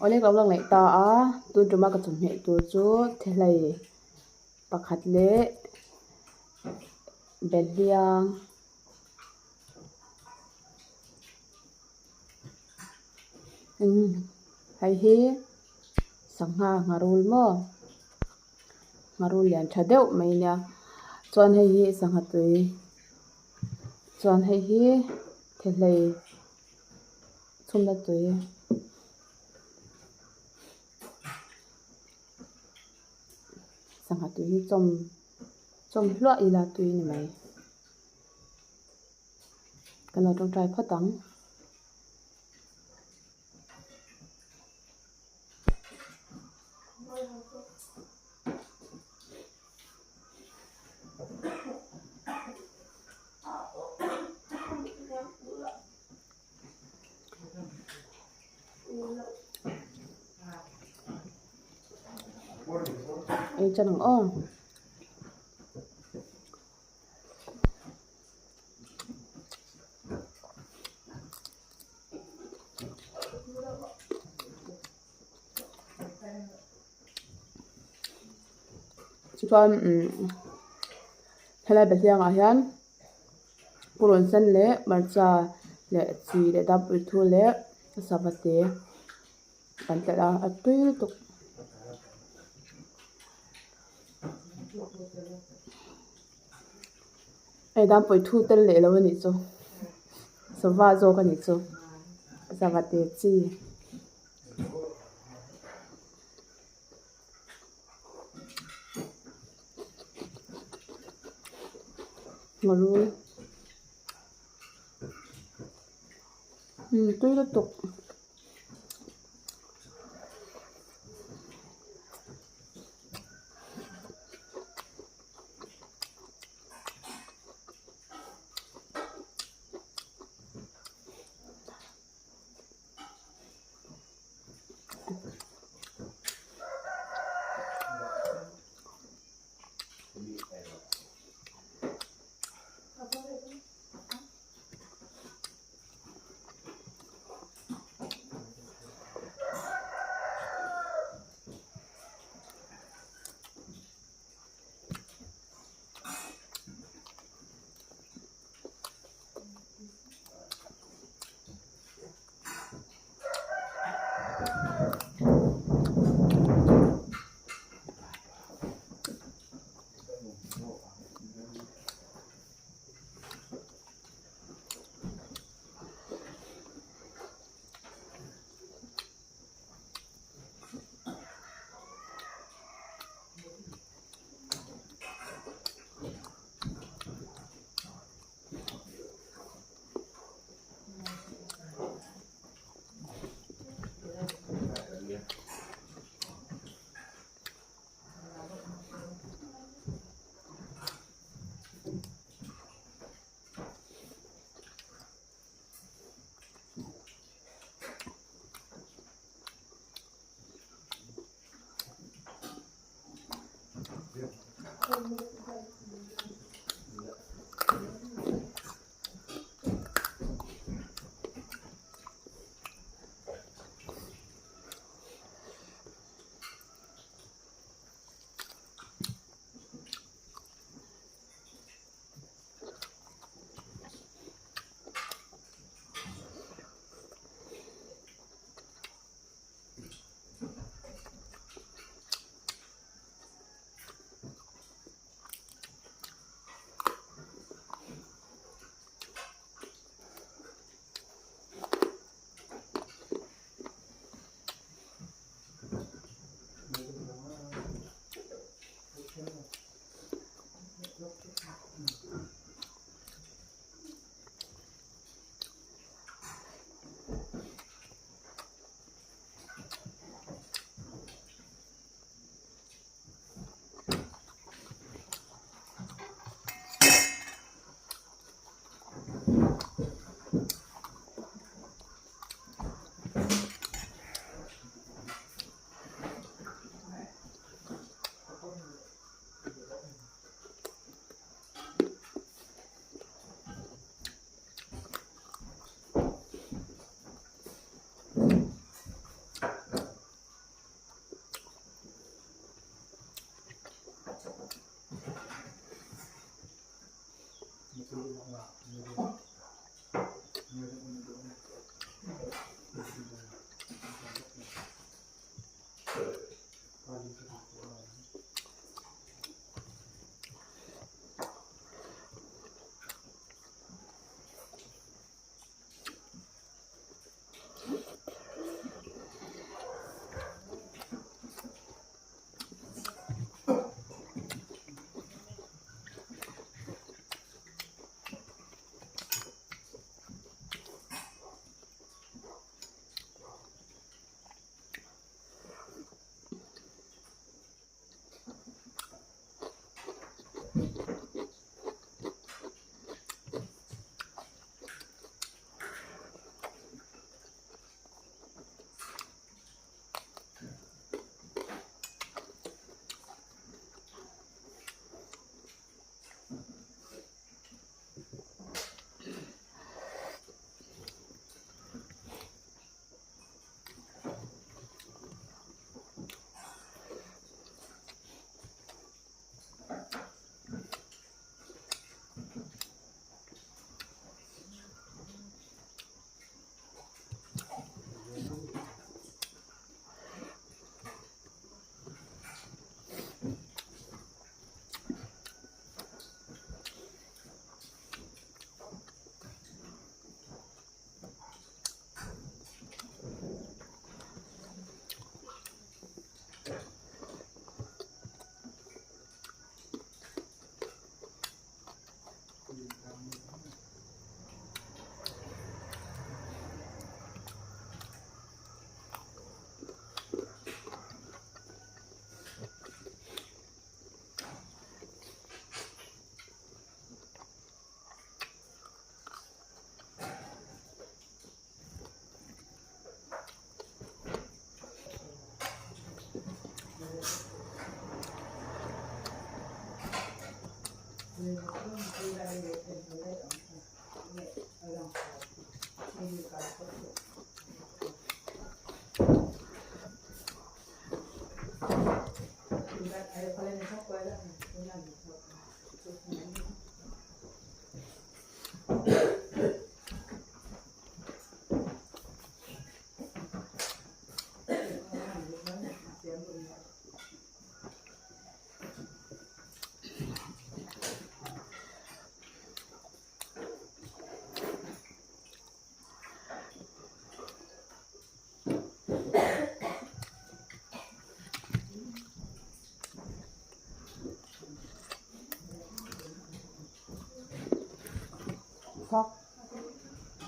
Awle ka lo lang leh ta a, tun tuma ka chawhmeh tur chu thehlei pakhat leh behliang hei hi sangha ngharul maw ngharul lian tha deuh mai ania chuan hei hi sangha tui chuan hei hi thehlei chhumna tui sangha tui hi chawm chawm hluah ila tui ni mai kan lo tawngtai phawt ang. Ei chan ang aw. Chuan umm helai Pathiangah hian purun sen leh hmarcha leh chi leh dampui thu leh sava te kan telh a a tui lutuk. Hei dampui thu tel leh lo a nih chu sava zawk a nih chu sava te chi. Ngharul umm tui lutuk.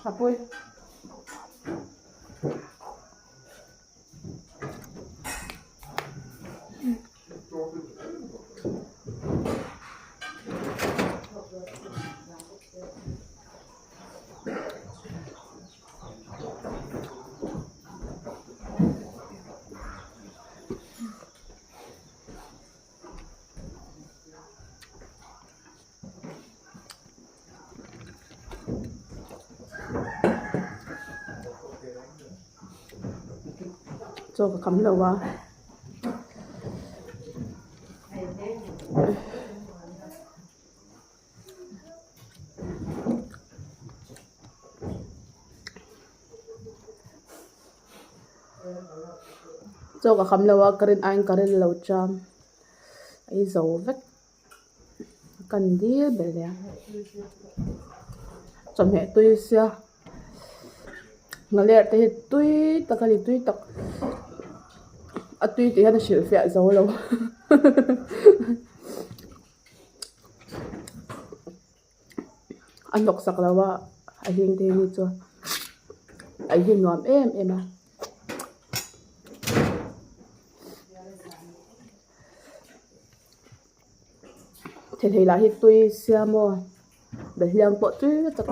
Apui. Chaw ka kham lo a. Chaw ka kham lo a ka rin aiin ka rin lo cham a i zo vek kan dil ber leh a chawhmeh tui sia nghaler te hi tui tak a ni tui tak a tui tih hian a hrilhfiah zo lo. A hnawk sak lo a a hing te hi chu a hi nuam em em a. Thei lah hi tui sia maw behliang pawh tui tak.